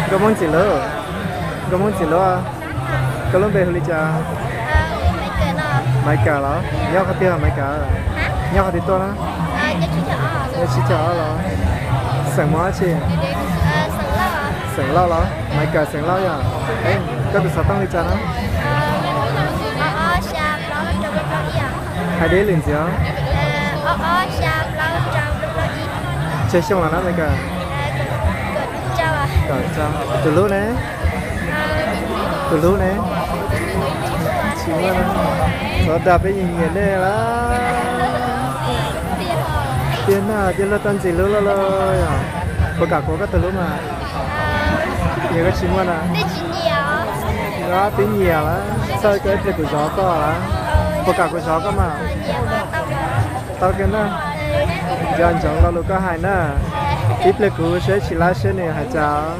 Nkauj Hmoob ntxim hlub, nkauj Hmoob ntxim hlub. Koj lub npe hu li cas? Maiv Kawm los? Nyob qhov twg Maiv Kawm? Nyob qhov twg tuaj na? Nyob Tsib Caug Ob los? Xeem Hmoob dab tsi? Xeem Lauj los? Maiv Kawm xeem Lauj yog. Koj tus xov tooj li cas no? Hais dib lwm ntxiv os. Tsawg xyoo los na Maiv Kawm? Tus hlub ne? Tus hlub ne? Tsis muaj. Xov dag peb nyiam nyiam nej lawm. Tiag na, tiag luag tau ntxim hlub loj loj yog. Puas kam kuv koj tus hlub mas? Yog koj tsis muaj na. Twb nyiam lawm, txhawj koj ib pliag kuv zov koj lawm. Puas kam kuv zov koj mas? Tau kawg na. Nco ntsoov lo lus koj hais na. Ib pliag kuv saib tsis laib seb nws hais cas.